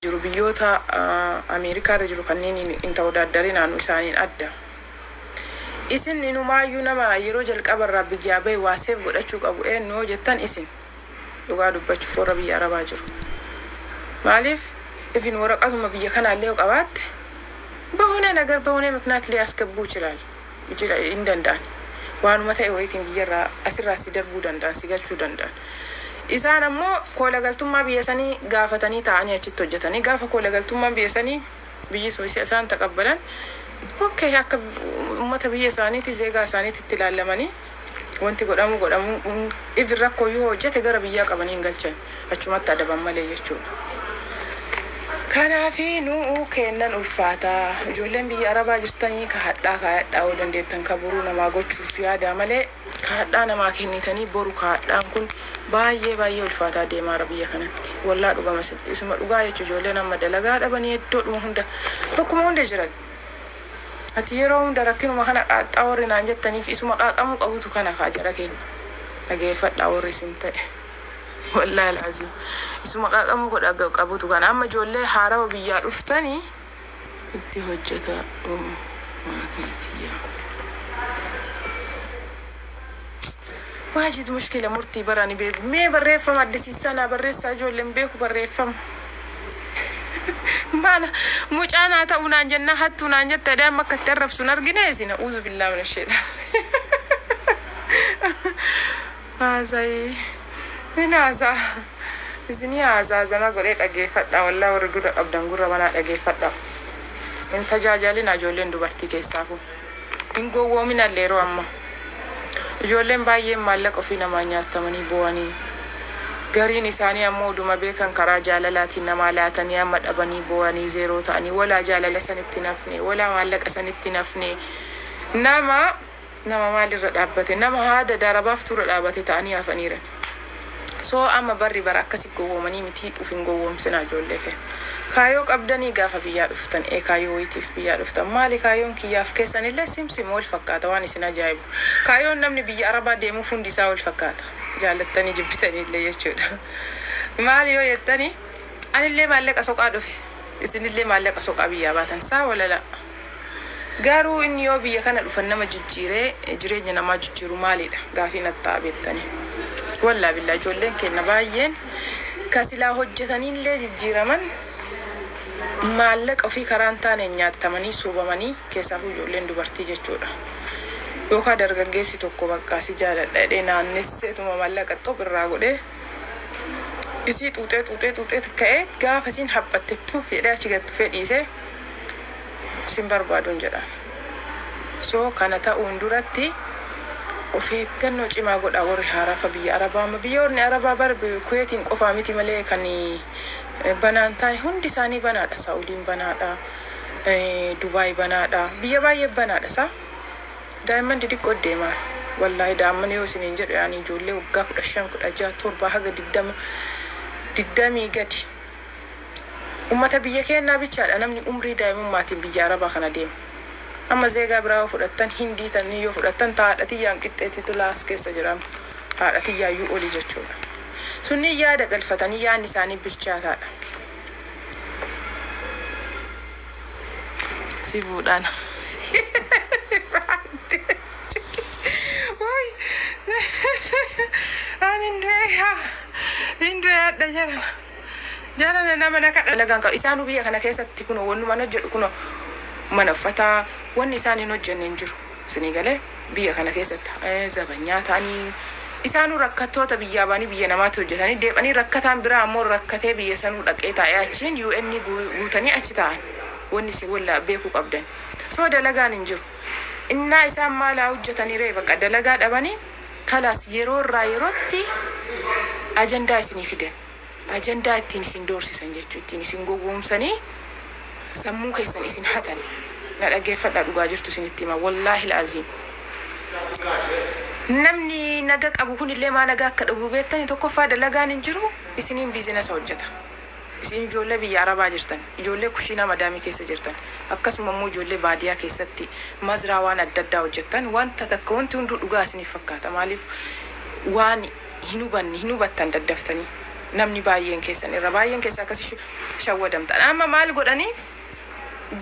Jiru biyyoota Ameerikaa irra jiru kanneeniin hin tawadaaddarinaa nu isaaniin adda. Isin inumaayyuu nama yeroo jalqaba irraa biyyaa bahe waa save godhachuu qabu eennu yoo jettan isin. Dhugaa dubbachuuf warra biyya Arabaa jiru. Maaliif even waraqatuma biyya kanaallee yoo qabaatte በሆነ ነገር በሆነ ምክንያት ሊያስገቡ ይችላል hin danda'an. Waanuma ta'e wayiitiin biyyarraa asirraa si darbuu danda'an, si galchuu danda'an. Isaan ammoo koola galtummaa biyya sanii gaafatanii taa'anii achitti hojjetanii gaafa koola galtummaan biyya sanii biyyi sun isaan taqabbalan, okay, akka ummata biyya isaaniitti, zeegaa isaaniitti itti ilaallamanii wanti godhamu godhamu. Ifin rakkoo yoo hojjete gara biyyaa qabanii hin galchan, achumatti adaban malee jechuudha. Kanaafi nu'u kennan ulfaataa. Ijoolleen biyya Arabaa jirtanii ka hadhaa kaayadhaa yoo dandeettan, ka boruu namaa gochuuf yaadaa malee ka hadhaa namaa kennitanii boru ka hadhaan kun baay'ee baay'ee ulfaataa deemaara biyya kanatti. Wallaa dhugama sitti isuma dhugaa jechuun ijoolleen amma dalagaa dhabanii iddoodhuma hunda bakkuma hunda jiran. Ati yeroo hunda rakkinuma kana qaaxxaa warri naan jettaniif isuma qaaqamuu qabutu kana kaa jara keenya. Dhageeffadhaa warri isin ta'e. Wallaahi alaaziim. Isuma qaaqamuu godha qabutu kana. Amma ijoollee haarawa biyyaa dhuftanii itti hojjeta maakeetiyyaa. Waajid mushkila murtii barani beeku. Mee barreeffama addisiisaa naa barreessaa, ijoolleen beeku barreeffama. Maala mucaa naa ta'uu naan jennaa hattuu naan jette adee amma akka itti arrabsu hin argine isin, a'uuzu billaa mina sheexaan. Haasa'ii. Hin haasa'a. Isinii haasa'a sana godhee dhageeffadha. Wallaa warri gurra qabdan gurra banaa dhageeffadha. Hin tajaajilina ijoolleen dubartii keessaafu. Hin gowwoominallee yeroo amma. Ijoolleen baay'een maallaqa ofii namaa nyaatamanii boo'anii. Gariin isaanii ammoo oduma beekan karaa jaalalaatiin namaa laatanii amma dhabanii boo'anii zeeroo ta'anii, walaa jaalala sanitti nafne, walaa maallaqa sanitti nafne, nama nama maalirra dhaabbate, nama haada darabaaftuurra dhaabate ta'anii hafaniiran. So amma barri bara akkasi gowwoomanii miti, uf hin gowwoomsinaa ijoollee keenya. Kaayoo qabdanii gaafa biyyaa dhuftan, ee kaayoo wayitiif biyyaa dhuftan, maali kaayoon kiyyaaf keessanillee simsim wal fakkaata waan isin ajaa'ibu. Kaayoon namni biyya Arabaa deemuuf hundi isaa wal fakkaata. Jaallattanii jibbitaniillee jechuudha. Maali yoo jettanii, anillee maallaqa soqaa dhufe, isinillee maallaqa soqaa biyyaa baatan saa walala. Garuu inni yoo biyya kana dhufan nama jijjiiree jireenya namaa jijjiiru maalidha? Gaafii natti ta'a beektanii. Wallaa billaa ijoolleen keenya baay'een ka silaa hojjetaniillee jijjiiraman maallaqa ofii karaa hin taaneen nyaattamanii soobamanii, keessaafuu ijoolleen dubartii jechuudha. Yookaan dargaggeessi tokko bakka si jaaladha jedhee naannesseetuma maallaqa xop irraa godhee isii xuuxee xuuxee xuuxee ka'ee gaafa isiin haphatte puuf jedhee achi gad tufee dhiisee sin barbaaduun jedhaan. So kana ta'uun duratti of eeggannoo cimaa godhaa warri haaraafa biyya Arabaa. Amma biyyoonni Arabaa bar Kuweetiin qofaa miti malee kan banaan taane hundi isaanii banaadha. Saa'udiin banaadha. Dubaay banaadha. Biyya baay'ee banaadha isaa. Daa'imman xixiqqoo deemaa. Wallaahi daa'imman yoo isiniin jedhu yaani ijoollee waggaa 15, 16, 7 haga 20, 20 gadi. Ummata biyya keenyaa bichaadha namni umrii daa'imummaatiin biyya Arabaa kana deema. Amma zeegaa biraa yoo fudhattan, Hindii tannii yoo fudhattan, ta haadha tiyyaan qixxeetitu laas keessa jira. Haadha tiyyaayyuu olii jechuudha. Sunniin yaada galfatanii yaadni isaanii bilchaataadha. Si fuudhaan. Ani hin du'e hin du'e hadha jarana. Jarana nama na kadha dalagaan qabu. Isaanuu biyya kana keessatti kunoo wannuma hojjedhu, kunoo mana uffataa wanni isaan hin hojjenne hin jiru. Isinii galee biyya kana keessatti zabanyaa ta'anii isaanuu rakkattoota biyyaa ba'anii biyya namaatti hojjetanii deeb'anii, rakkataan biraa ammoo rakkatee biyya sanuu dhaqee taa'ee achiin UN guutanii achi taa'an, wanni isin walla beekuu qabdan. So dalagaan hin jiru. Innaa isaan maal haa hojjetanii ree? Bakka dalagaa dhabanii kalaas yeroo irraa yerootti ajandaa isinii fidan. Ajandaa ittiin isin doorsisan jechuu, ittiin isin gowwoomsanii sammuu keessan isin hatan. Na dhaggeeffadhaa, dhugaa jirtu isinitti hima. Wallaahi laaziim. Namni naga qabu kunillee maa nagaa akka dhabu beektanii? Tokkoffaa dalagaan hin jiru, isiniin biizinasa hojjeta. Isin ijoollee biyya Arabaa jirtan, ijoollee kushiinaa madaamii keessa jirtan, akkasuma immoo ijoollee baadiyaa keessatti mazraa waan adda addaa hojjettan, wanta takka wanti hunduu dhugaa isiniif fakkaata. Maaliif waan hin hubanne hin hubattan daddaftanii. Namni baay'een keessan irra baay'een keessa akkasi shawwadamtan. Amma maal godhanii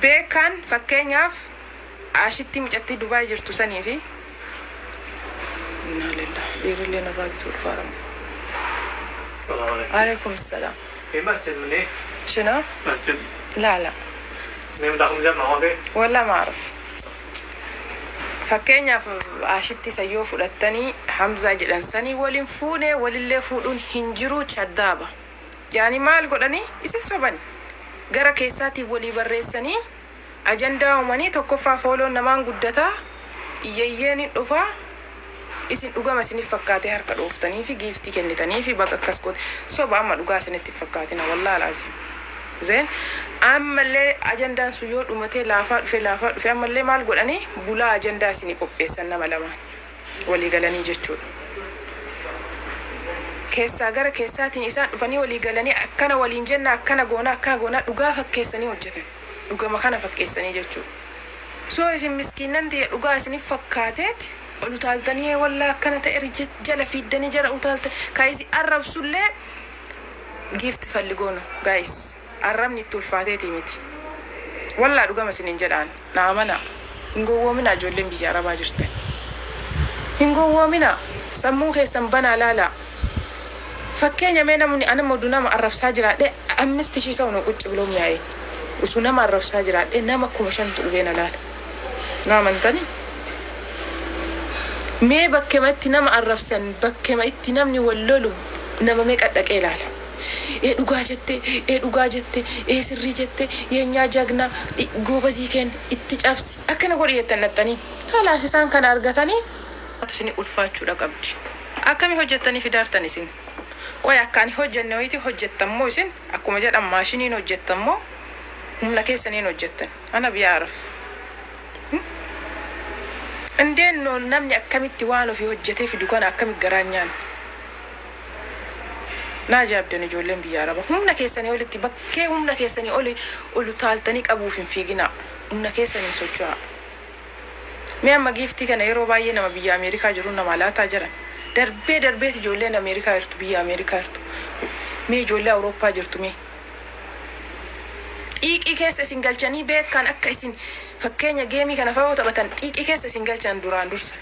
beekaan fakkeenyaaf ashitti micattii Dubaay jirtu sanii fi innaa lillah dhiirrillee narraa bituu dhufaaramu. السلام عليكم. Alaikum salaam. في مسجد منيح؟ شنو؟ مسجد. لا لا. مين داخل جامعة ما في؟ ولا ما أعرف. Fakkeenyaaf ashitti sayyoo fudhattanii Hamzaa jedhan sanii waliin fuune walillee fuudhuun hin jiru chaddaaba. Yaani maal godhanii isin soban gara keessaatiif walii barreessanii ajandaa uumanii tokkoffaa fooloon namaan guddataa iyyayyeen hin dhufaa isin dhugama isiniif fakkaatee harka dhooftanii fi giiftii kennitanii fi bakka akkas goote soba amma dhugaa isinitti fakkaatina wallaahi alaaziim. Zeen ammallee ajandaan sun yoo dhumatee laafaa dhufe laafaa dhufe ammallee maal godhanii bulaa ajandaa isinii qopheessan nama lamaan walii galanii jechuudha. Keessaa gara keessaatiin isaan dhufanii walii galanii akkana waliin jenna akkana goona akkana goona dhugaa fakkeessanii hojjetan dhugama kana fakkeessanii jechuudha. So isin miskiinnan ta'e dhugaa isiniif fakkaateeti ol utaaltanii wallaa akkana ta'e jala fiiddanii jala utaaltan kan isin arrabsullee giifti falligoonu gaayis arrabni itti ulfaateeti miti. Wallaa dhugama isiniin jedhaan na amanaa hin gowwoominaa ijoolleen biyya arabaa jirtan. Hin gowwoominaa sammuu keessan banaa laalaa. Fakkeenya mee namni anama oduu nama arrabsaa jiraadhe አምስት ሺህ ሰው ነው ቁጭ ብሎ የሚያየኝ። እሱ nama arrabsaa jiraadhe nama 5,000tu dhufee na laala. Na amantanii? Mee bakkema itti nama arrabsan bakkema itti namni wal lolu nama meeqa dhaqee ilaala. Ee dhugaa jette, ee dhugaa jette, ee sirrii jette, yeenyaa jagna goobazii kenna itti cabsi akkana godhi jettan dhaxxanii. Kalaas isaan kana argatanii isin ulfaachuudha qabdi. Akkamii hojjettanii fidaartan isin? Qoy akkaan hojjenne wayitii hojjettan moo isin akkuma jedhan maashiniin hojjettan moo humna keessaniin hojjettan? Ana biyya araf. Indeen no namni akkamitti waan ofii hojjetee fidu kana akkamitti garaan nyaanna? Naa ajaa'ibdan ijoolleen biyya araba. Humna keessanii olitti bakkee humna keessanii oli ol utaaltanii qabuuf hin fiiginaa. Humna keessanii socho'aa. Mee amma giiftii kana yeroo baay'ee nama biyya Ameerikaa jiru nama laataa jiran. Darbee darbeet ijoolleen Ameerikaa jirtu biyya Ameerikaa jirtu. Mee ijoollee Awurooppaa jirtu mee. Xiiqii keessa isin galchanii beekan akka isin fakkeenya geemii kana fa'aa taphatan xiiqii keessa isin galchan duraan dursa.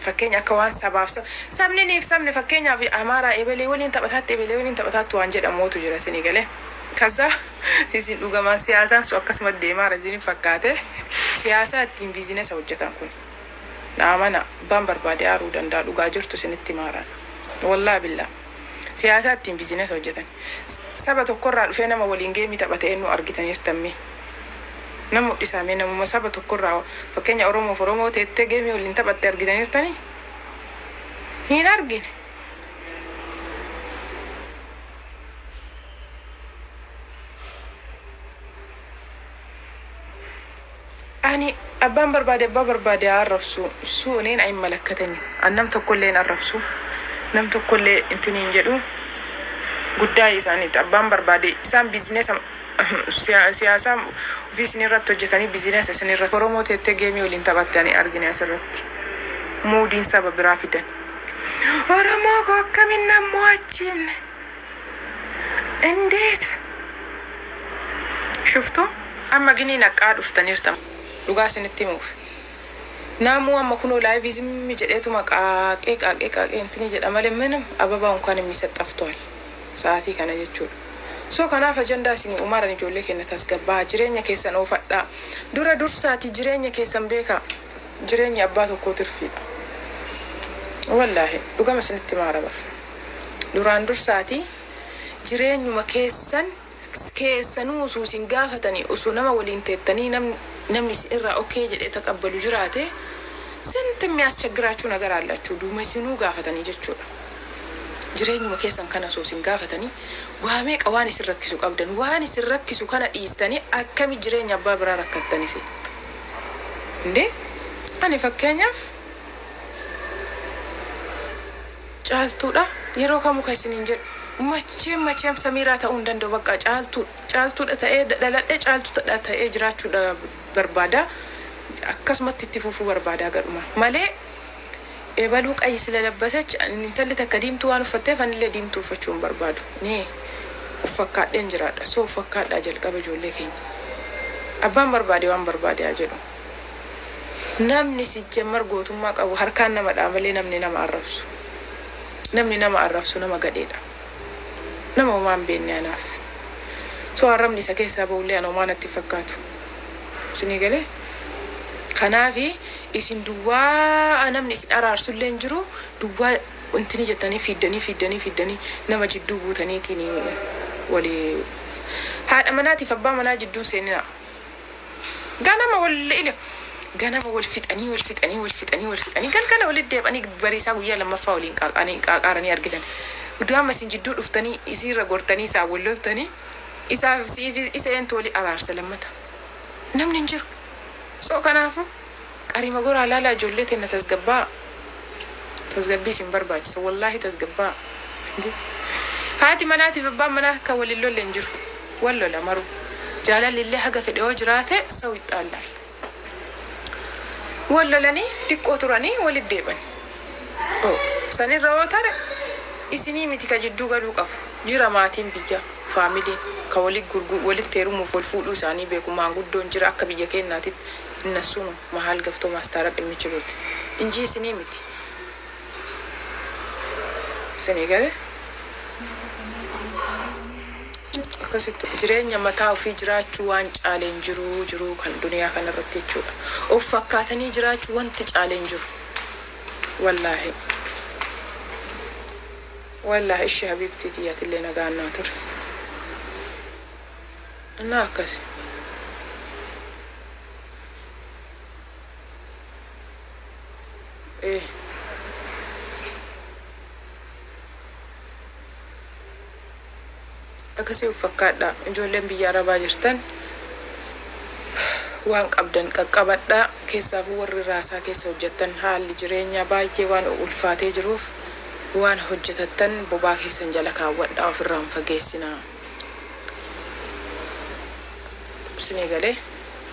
Fakkeenya akka waan sabaaf sabni niif sabni fakkeenyaaf Amaaraa ebelee waliin taphataatti ebelee waliin taphataatti waan jedhamuutu jira isinii galee. Kaza isin dhugamaan siyaasaan sun akkasuma deemaa jira isin fakkaate siyaasaa ittiin biizinesa hojjetan kun. Na amana abbaan barbaade aaruu danda'a dhugaa jirtu isinitti maaraan. Wallaa billaa. Siyaasaa ittiin biizinesa hojjetan. Saba tokkorraa dhufee nama waliin geemii taphate eenyu argitaniirtan mee? Nama mul'isaa mee namuma saba tokkorraa fakkeenya Oromoof Oromoo teettee geemii waliin taphatte argitaniirtanii? Hin argine. Ani abbaan barbaade abbaa barbaade haa arrabsu su እኔን አይመለከተኝም። An nam tokkollee hin arrabsu nam tokkollee intin hin jedhu guddaa isaaniiti abbaan barbaade isaan biizinesa siyaasaa ofii isin irratti hojjetanii biizinesa isin irratti Oromoo teettee geemii waliin taphatte ani argine asirratti muudiin saba biraa fidan. Oromoo koo akkamin nan mo'achiifne እንዴት shuftu amma ginii naqqaa dhuftaniirta dhugaa isinitti himuuf. Namuu amma kunoo laayivii zimmi jedheetuma qaaqee qaaqee qaaqee intini jedha malee ምንም አበባ እንኳን የሚሰጥ ጠፍቷል sa'aatii kana jechuudha. So kanaaf ajandaa isin umaran ijoollee keenya tasgabbaa jireenya keessan oofadhaa dura dursaati jireenya keessan beekaa jireenya abbaa tokkoo tirfiidha. Wallaahi dhugama isinitti maara bara. Duraan dursaati jireenyuma keessan keessanuu osoo isin gaafatanii osoo nama waliin teettanii namni isin irraa okee jedhee taqabbalu jiraate ስንት የሚያስቸግራችሁ ነገር አላችሁ duuma isinuu gaafatanii jechuudha. Jireenyuma keessan kana osoo isin gaafatanii waa meeqa waan isin rakkisu qabdan waan isin rakkisu kana dhiistanii akkami jireenya abbaa biraa rakkattani isin. Indee ani fakkeenyaaf caaltuudha yeroo kamuu kan isiniin jedhu macheem macheem samiiraa ta'uu hin danda'u bakka caaltuu caaltuudha ta'ee dhaladhee caaltuudha ta'ee jiraachuudha barbaada akkasumatti itti fufuu barbaada gadhuma malee Ebaluu qayyi sila labbasech intalli takka diimtuu waan uffatteef anillee diimtuu uffachuu hin barbaadu. Nee uffakkaadheen jiraadha. So uffakkaadhaa jalqaba ijoollee keenya. Abbaan barbaade waan barbaade haa jedhu. Namni sijjammar gootummaa qabu harkaan nama dha'a malee namni nama arrabsu. Namni nama arrabsu nama gadheedha. Nama homaa hin beekne anaaf. So arrabni isa keessaa bahullee ana homaa natti hin fakkaatu. Isinii galee? Kanaafi isin duwwaa namni isin araarsullee hin jiru duwwaa intini jettanii fiiddanii fiiddanii fiiddanii nama jidduu buutaniitiin wali haadha manaatiif abbaa manaa jidduu hin seeninaa. Ganama wal ile ganama wal fixanii wal fixanii wal fixanii wal fixanii galgala walitti deebi'anii bariisaa guyyaa lammaffaa waliin qaaqaanii qaaqaaranii argitan. Iddoo amma isin jidduu dhuftanii isiirra gortanii isaan wal loltanii isaaf siif isa eentu wali araarsa lammata. Namni hin jiru. So kanaafu qarima goraa laalaa ijoollee teenna tasgabbaa. Tasgabbii isin barbaachisa wallaahi tasgabbaa. Haati manaatiif abbaan manaa akka wal hin lolle hin jiru. Wal lola maruu. Jaalalli illee haga fedhe yoo jiraate saw ixxaallaal. Wal lolanii diqqoo turanii walitti deebi'an. Oh, sanirra yoo tare isinii miti ka jidduu galuu qabu. Jira maatiin biyya, faamiliin, ka wali gurgu walitti heerumuuf wal fuudhuu isaanii beeku maanguddoon jira akka biyya keennaatitti innassunu mahaal gabtoo mastaaraq immichiluut. Injii isinii miti. Isinii galee? Akkasitti jireenya mataa ofii jiraachuu waan caale hin jiru jiruu kan duniyaa kanarratti jechuudha. Of fakkaatanii jiraachuu wanti caale hin jiru. Wallaahi. Wallaahi ishi habiibtii tiyyatillee nagaan naa ture. Innaa akkasi. Ee. Akkasii of fakkaadhaa. Ijoolleen biyya Arabaa jirtan waan qabdan qaqqabadhaa. Keessaafuu warri raasaa keessa hojjettan haalli jireenyaa baay'ee waan ulfaatee jiruuf waan hojjetattan bobaa keessan jala kaawwadhaa ofirraa hin fageessinaa. Isinii galee?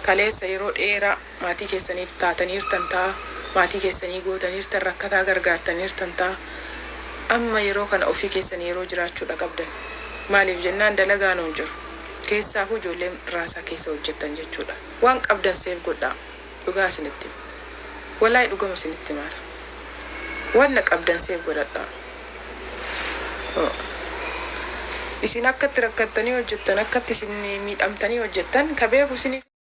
Kaleessa yeroo dheeraa maatii keessaniif taataniirtan ta'a, maatii keessanii gootaniirtan, rakkataa gargaartaniirtan ta'a. Amma yeroo kana ofii keessanii yeroo jiraachuudha qabdan. Maaliif jennaan dalagaan hin jiru. Keessaafuu ijoolleen raasaa keessa hojjettan jechuudha. Waan qabdan save godhaa. Dhugaa isinitti hima. Wallaahi dhugama isinitti himaara. Wanna qabdan save godhadhaa. Isin akkatti rakkattanii hojjettan, akkatti isin miidhamtanii hojjettan ka beeku isiniif.